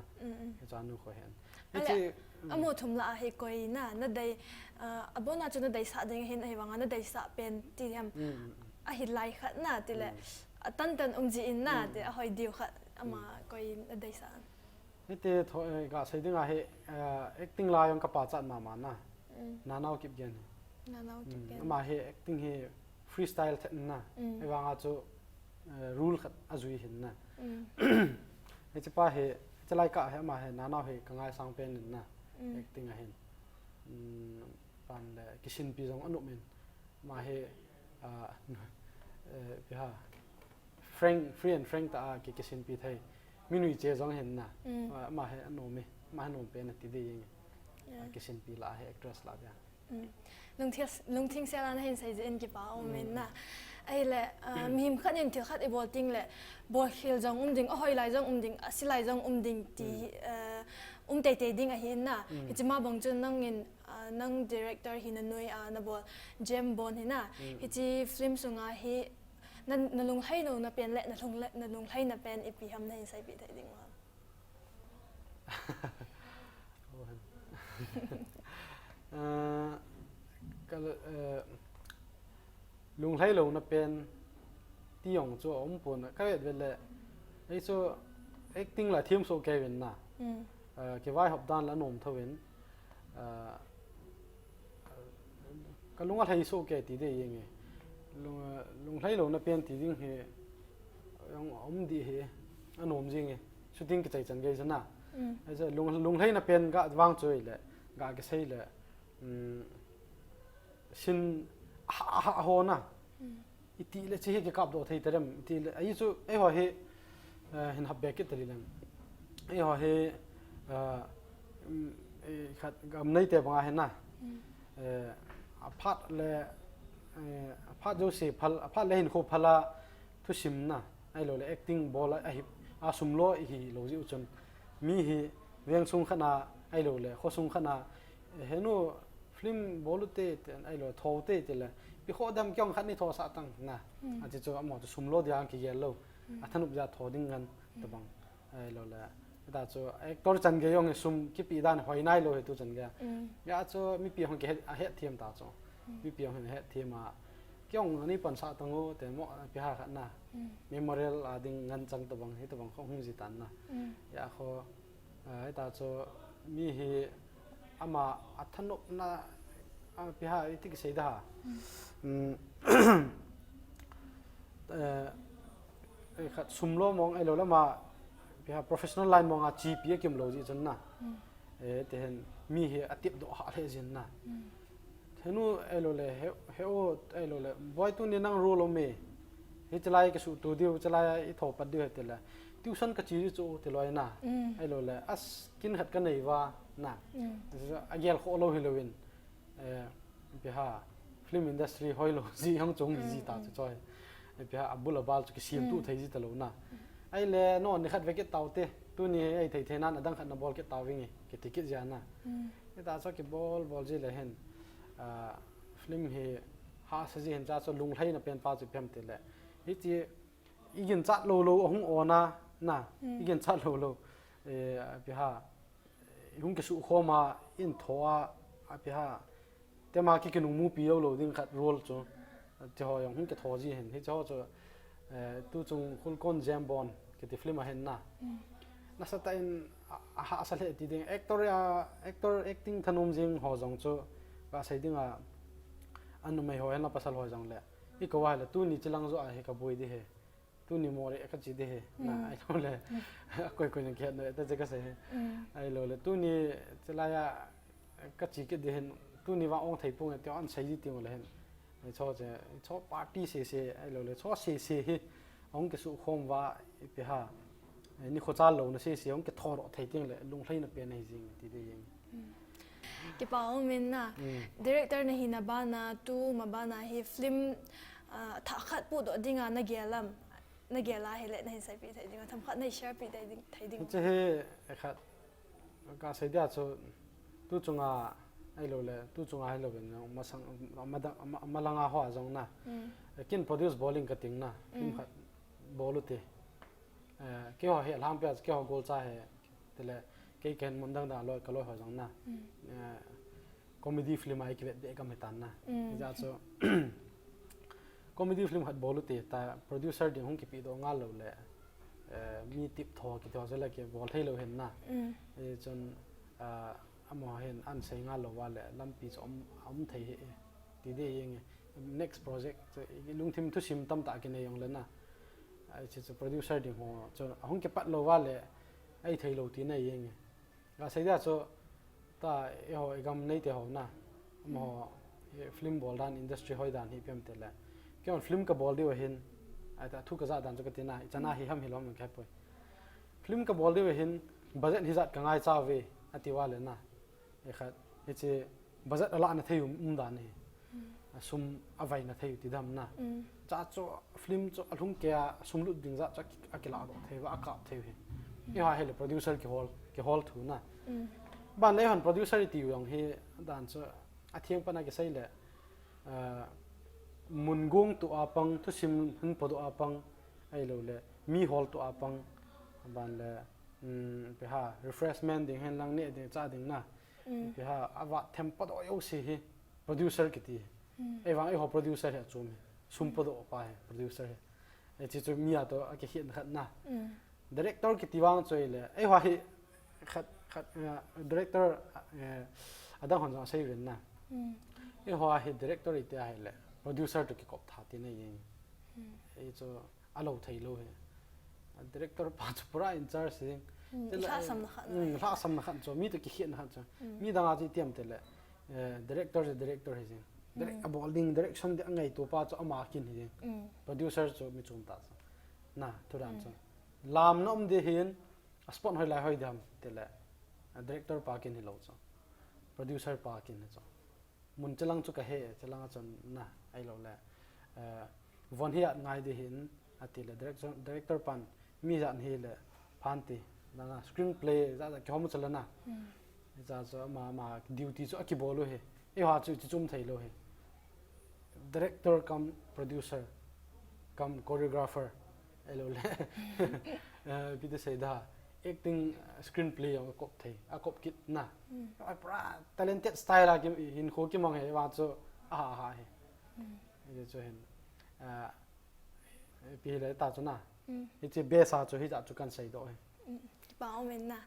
Hichu anu khu hin. Ale, hiche, amaho thum lah a hi koi na, nadei, ah, abon a chu nadeisah ding hin, ahivang a nadeisah pen ti ham, ahi lai khat na, ti le, atan tan um ji in na, ti ahoi diu khat, ama koi nadeisah. Hiti tho, eh, kasei ding a hi, eh, acting la jong kapachat mama na. Nanao Kipgen. Nanao Kipgen. Ama hi acting hi freestyle thet na. Ahivang a chu, eh, rule khat ajui hin na. Hiche pa hi, hiche lai kah hi ama hi, Nanao hi kangaisang pen in na. Acting a hin. Ban le, kisinpi jong anop in. Ama hi, ah, eh, ipi ham, frank, free and frank tah a ki, kisinpi thei. Mi nuiche jong hin na. Ah, ama hi anom e. Ama hi anom pen ati ding jeng e. Ah, kisinpi lah a hi actress lah dia. Lungthim, lungthim sela nahin sei jeh in kipa um in na. Ahile, ah, mihem khat in thil khat ibol teng le, bolkhel jong um ding, ahoilai jong um ding, asilai jong um ding ti, ah, um teitei ding ahi na. Hiche ma bang chun nangin, ah, nang director hina noiya nabol Jem Bon hi na. Hiche film sunga hi na, nalunglhai louna pen le, nalunglhai, nalunglhaina pen ipi ham nahin seipeh thei ding ham? Ah, ka, eh, lunglhai louna pen ti jong chu aum pon, ka vet vet le, ei chu acting la them soh kei uvin na. Ah, kivaihop dan la nom tho uvin. Ah, ka lung alhai soh kei ti ding ahi. Lung, lunglhai louna pen ti ding hi, jong aum ding ahi, anom jing e. Shooting kichai chan gei chu na. Ahi chu lung, lunglhaina pen ga vang chu ahile, ga kisei le, um, scene ha, ha, ho na. Iti le hiche hi kikap doh thei ta dem, iti le, ahi chu, eiho hi, eh, hin hap be kit ta leng. Eiho hi, eh, um, eh, khat gam nei te banga hi na. Eh, aphat le, eh, aphat jouse phal, aphat le hinkho phala thusim na, ahilou le acting bol a, ahi, asum lo ihi lou jeh u chun. Mi hi veng sung khat na, ahilou le kho sung khat na, eh, henu film bol u te, te, ahilou, tho u te, ti le, ipi kho dem kei jong khat ni tho sah tang na. Ati chu amaho chu sum lo dia kigel lou. Athanop jeh a tho ding ngen tabang. Ahilou le, hita chu actor chan gei jong sum kipe dan hoi nai lou hi tu chan gei. Hia chu mipi hon kihet, ahet them ta chu. Mipi hon het them a. Kei jong ani pan sah tang u te mo ipi ham khat na. Memorial a ding ngen chang tabang hi tabang kho hung ji tan na. Hia kho, ah, hita chu mi hi ama athanop na, ah, ipi ham iti kisei da ha. Um, eh, eh, khat sum lo mong ahilou le ama, ipi ham professional line mong a chepi akim lou jeh chun na. Eh, te hin mi hi atep doh ha le jin na. Henu ahilou le, he, he o ahilou le, boi tuni nang role um e. Hiche lai kisuh to diu, hiche lai a itho pat diu ahi ti le. Tuition kache ji chu ti loi na. Ahilou le, as kin khat kanei uva na. Agel kho lou hilou in. Eh, ipi ham, film industry hoilou ji hung chung ji ta chu choi. Ipi ham, abul abal chu kisem tu thei ji ta lou na. Ahile, no, ni khat ve kit tau te. Tuni ei thei thei nan adang khat nabol kit tau vinge, kiti kit jia na. Hita chu kibol bol ji le hin, ah, film hi hahsa ji hin cha chu lunglhaina pen pa chu ipi ham ti le. Hiche, iginchat lou lou ahung o na, na, iginchat lou lou. Eh, ipi ham, hung kisuh khom a, in tho a, ipi ham, tema ki kinung mupi lou lou ding khat role chu. Ti ho jong hung kitho ji hin. Hiche ho chu, eh, tu chung Khulkon Jem Bon kiti film a hin na. Nasatah in a, ahahsa lheh ti ding. Actor a, actor acting thanom jing ho jong chu, ka sei ding a, a numei ho hin la pasal ho jong le. Ikou a le tuni chilang jo a hi kaboi ding ahi. Tuni mo le kache ding ahi. Na, ahilou le. Koi koi na kihet na, ta che kasei ahi. Ahilou le. Tuni chilai a kache kit ding ahi. Tuni vang ong thei pon e ti ahin sei ji teng u le hin. Hicho che, hicho party sese, ahilou le. Hicho sese hi. Ong kisuh khom uva, ipi ham. Nikho chal louna sese, ong kitho doh thei teng le. Lunglhaina pen ahi jing, ti ding ahi. Kipa um in na. Director nahina bana, tu ma bana hi film, ah, thah khat pudoh dinga nagel am, nagel a hile nahin seipeh thei ding, themkhat nahin share peh thei ding, thei ding. Hiche hi, eh, khat, ka sei dia chu, tu chunga, ahilou le, tu chunga hilou in, masang, ma, ma, malanga ho a jong na. Eh, kin produce bol ing kating na, film khat bol u te. Eh, keiho hi alhangpia, keiho golcha hi, tile, kei kahin mun dang dang loi, kaloi ho jong na. Eh, comedy film a kivet be gam hitan na. Hijeh chun, comedy film khat bol u te, ta producer ding hung kipe doh ngal lou le, eh, mi tip tho kiti ho chu le kibol thei lou hin na. Eh, chun, ah, amaho hin ahin sei ngal lou uva le, lampi chu um, um thei hi, ti ding ahi. Next project chu, lungthim thusim tamtah kinei jong le na. Hiche chu producer ding ho chu ahung kipat lou uva le, ahi thei lou tina ahi nge. Ka sei dia chu, ta eiho, igam neite ho na. Amaho, eh, film bol dan, industry hoi dan hi ipi ham ti le. Kei hon film kabol diu ahin, ahita thu kajah dan chu kati na, ichan a hi ham hilou ham kahe poi. Film kabol diu ahin, budget hijat kangaicha uve, ati uva le na. Ikhat, hiche, budget alahna thei um, um dan hi. A sum avaina thei u ti dam na. Cha chu film chu alhung kei a sum lut ding jat chu aki, akilah doh thei uva, akap thei u hi. Eiho hile producer kihol, kihol thu na. Ban le hon producer i ti u jong hi dan chu athiang pana kisei le, ah, mun gong tu a pang, thusim hin podoh a pang, ahilou le mi hol tu a pang, ban le, um, ipi ham, refreshment ding hen lang, neh ding, chah ding na. Ipi ham, avat them podoh jouse hi producer kiti. Ei vang eiho producer hi achom hi. Sum podoh pa hi producer hi. Ei, hichu mi a toh akikhetna khat na. Director kiti vang chu ahile, eiho hi khat, khat, eh, director, eh, adang hon jong asei uvin na. Eiho hi director iti ahile producer toh kikop tha tina ahi. Hichu alou thei lou hi. A director pa chu pura in charge hi. Hmm, lhahsamna khat na. Hmm, lhahsamna khat chu, mi toh kikhetna khat chu. Mi dang a chu iti ham tile, eh, director chu director hi jing. Direct, abol ding, direction ding angaito pa chu ama kin hi jing. Producer chu mi chom tah chu. Na, thu dan chu. Lamna um ding hin, a spot hoilai hoi ding ham tile, a director pa kin hilou chu. Producer pa kin hi chu. Mun chelang chu kahe, chelang a chun na, ahilou le, eh, von hi at ngai ding hin, ati le, director, director pan, mi jat hi le, phan ti, na, na, screenplay, jat, jat, kihom chu le na. Jat chu ama, ama duty chu akibol u hi. Eiho chu, chu chom thei lou hi. Director cum producer, cum choreographer, ahilou le. Eh, ipi ti sei da, acting, eh, screenplay jong akop thei, akop kit na. Ai, pura talented style a ki, hinkho kimang hi, vang chu, aha, aha hi. Hichu hin, eh, ipi hile ta chu na. Hiche best a chu hijat chu kan seidoh hi. Kipa um in na.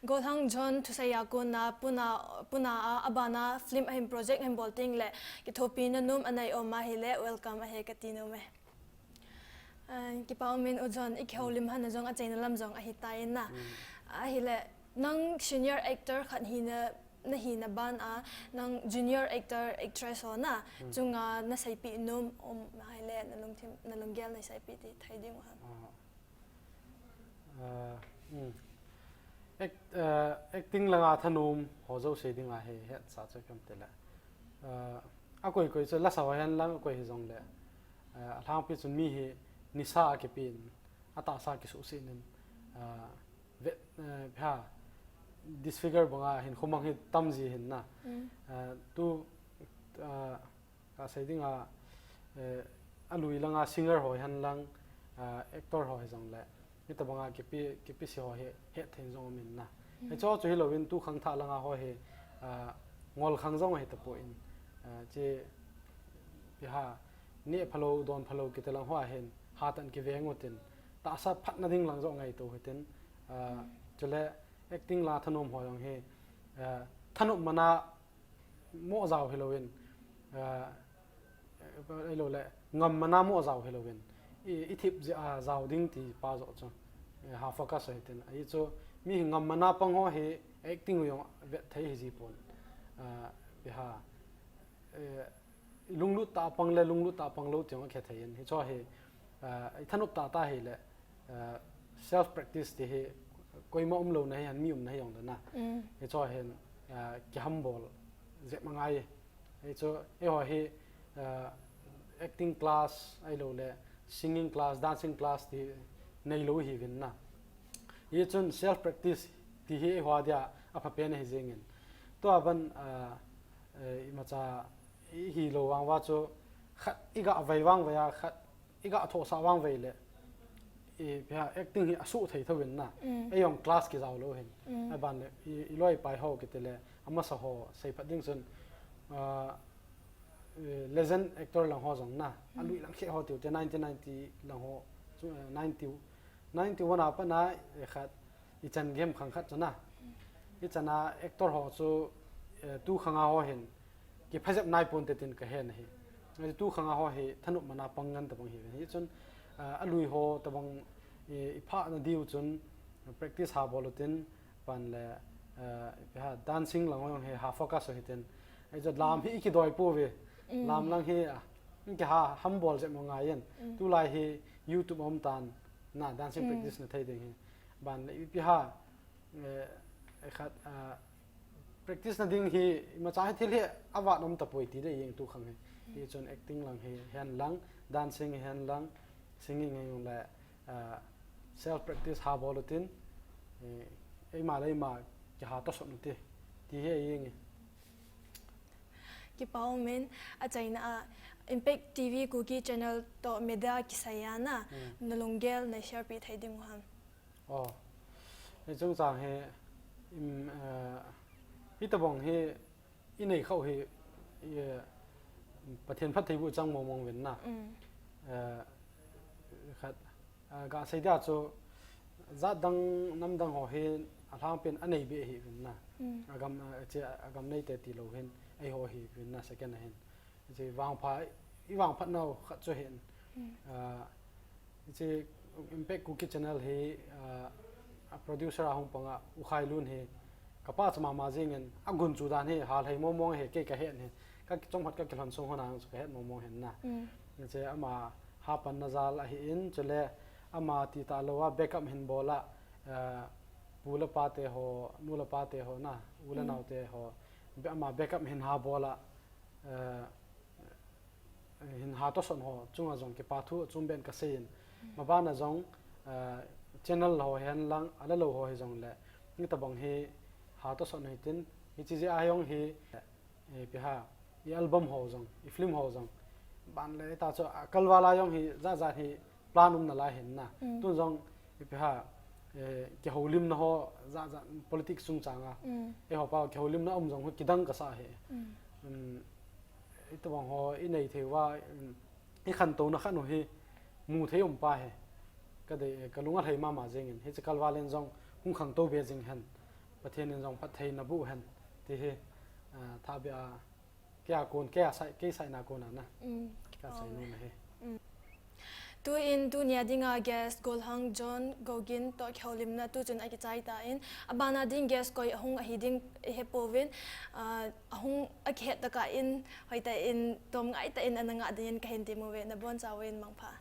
Gollhang John thusei a kona, Pune, Pune a, abana film ahin project ahin bol teng le, kithopina nom anei um ahile, welcome ahi kati nom e. Ah, kipa um in U John, i kihoulim hon jong achaina lam jong ahi tai na. Ahile, nang senior actor khat hina, nahina ban a, nang junior actor, actress ho na, chunga naseipeh nom um ahile, nalungthim, nalunggel naseipeh thei ding u ham. Ah, um. Act-, eh, acting langa thanom ho jouse dinga hi hetsah chu ipi ham tile, eh, akoi koi chu lasa ho hen lang akoi hijongle, eh, alhangpi chun mi hi nisa akipen, atahsa kisuhset in, eh, vet, eh, ipi ham, disfigure banga hinkho mang hi tam ji hin na. Eh, tu, eh, Kasei dinga, eh, alui langa singer ho hihen lang, ah, actor ho hijongle, hitobanga kipe, kipe se ho hi, hetthei jong um in na. Hicho chu hilouvin tu khangthah langa ho hi, ah, ngol khang jong ahi tapon, ah, che, ipi ham, neh phalou, don phalou kiti lang ho ahin, hatah in kiveng utin, tahsa phatna ding lang jong ngaito hitin, ah, chule acting la thanom ho jong hi, ah, thanop mana mo jao hilouvin, ah, ahilou le, ngam mana mo jao hilouvin, i, i thip jeh a jao ding ti pa joh chu, eh, ha focus hitin. Ahi chu, mi hi ngam mana pang ho hi acting u jong vet thei hi ji pon. Ah, ipi ham, eh, lunglut tah pang le lunglut tah pang lou ti jong akhe thei in. Hicho hi, ah, i thanop tah tah hile, ah, self practice ti hi koima umlouna hi, ahin mi umna hi jong le na. Hicho hin, ah, kihambol jep angai. Hichu, eiho hi, ah, acting class ahilou le, singing class, dancing class ti neilou hiuvin na. Hichun self practice ti hi eiho dia aphapen ahi jengin. Tua ban, ah, eh, imacha i hilou vang uva chu khat i gah vei vang vei a, khat i gah thohsah vang vei le, i, ipi ham, acting hi asuh thei thouvin na. Ei jong class kijao lou hin. Aban le, i, i loi pai ho kiti le, amasa ho seiphat ding chun, ah, eh, legend actor lang ho jong na. Alui lang khe ho tiu te nineteen ninety lang ho, chu, eh, ninety, ninety-one a pat na, eh, khat, ichan game khang khat chu na. Ichan a actor ho chu, eh, tu khanga ho hin, kiphajep nai ponte tin kahen ahi. Hichu tu khanga ho hi thanop mana pang ngen tabang hi. Hichun, ah, alui ho tabang i, i phahna diu chun practice ha bol utin pan le, ah, ipi ham dancing lang jong hi ha focus u hitin. Hichu lam hi i kidoi pouve. Lam lang hi, ah, i kiha hambol jep mo ngai in. Tulai hi YouTube a um tan na dancing practice na thei ding hi. Ban le ipi ham, eh, khat, ah, Practice na ding hi, imacha hi thil hi avat um tapoi ti dei jeng tu khang hi. Hichun acting lang hi hen lang, dancing hi hen lang, singing hi jong le, ah, self practice ha bol utin, eh, eima le eima kiha tohsot ute, ti hi jeng e. Kipa um in, achaina a Impact T V Kuki channel toh media kisai a na, hmm, na lunggel na share pi thei ding u ham? Oh, hiche chungchang hi, im, eh, hitobang hi inei khah u hi, eh, Pathen phattheiboh chang mong mong uvin na. Mm. Eh, khat, eh, gasei dia chu jat dang, nam dang ho hin alhangpin anei be ahi uvin na. Mm. Agam, eh, che, agam neite tilou hin, eiho ahi uvin na, second a hin. Hiche vangpha, i vangphat nau khat chu hin. Mm. Ah, hiche Impact Kuki channel hi, ah, a producer a hung pang a U Khailun hi, kapa cha mama jeng in, agun chu dan hi, hal hei mong mong hi, kei kahet hi, ka chomkhat ka kilhon sung hon a chu kahet mong mong hin na. Mm. Hiche ama hapan na jal ahin, chule ama ti talou a backup hin bol a, ah, pu le pa te ho, nu le pa te ho na, u le, mm, nao te ho, be-, ama backup hin ha bol a, eh, hin ha tohsot ho chunga jong kipa thu chom ben kasei in. Mm. Maban a jong, eh, channel ho hen lang, alalou ho hi jong le, hitobang hi ha tohsot hi tin, hiche jeh a jong hi, eh, ipi ham, i album ho jong, i film ho jong, ban le ta chu, a kalval a jong hi, jat jat hi, plan um nalai hin na. Mm. Tun jong, ipi ham, eh, kihoulimna ho, jat jat politics chungchang a. Mm. Eiho pa kihoulimna um jong hi kidang kasa hi. Mm. Um, hitobang ho inei thei uva, um, ikhantouna khat u hi mu thei um pa hi. Kadei, kalung alhai mama jeng in, hiche kalval in jong hung khangtou be jing hen. Pathen in jong phatthei naboh hen. Ti hi, ah, thahbeh a Kei a kon, kei a sai, kei saina kon a na. Mm. Ka sai, oh, nom ahi. Mm. Tuin tunia dinga guest Golhang John Gogin toh kihoulimna tuchun akichai tan, abana ding guest koi ahung ahi ding ihepouvin, ah, ahung akihet tokah in, hoitah in, tomngai tah in ana ngah dingin kahin temuve, nabonchauvin mangpha.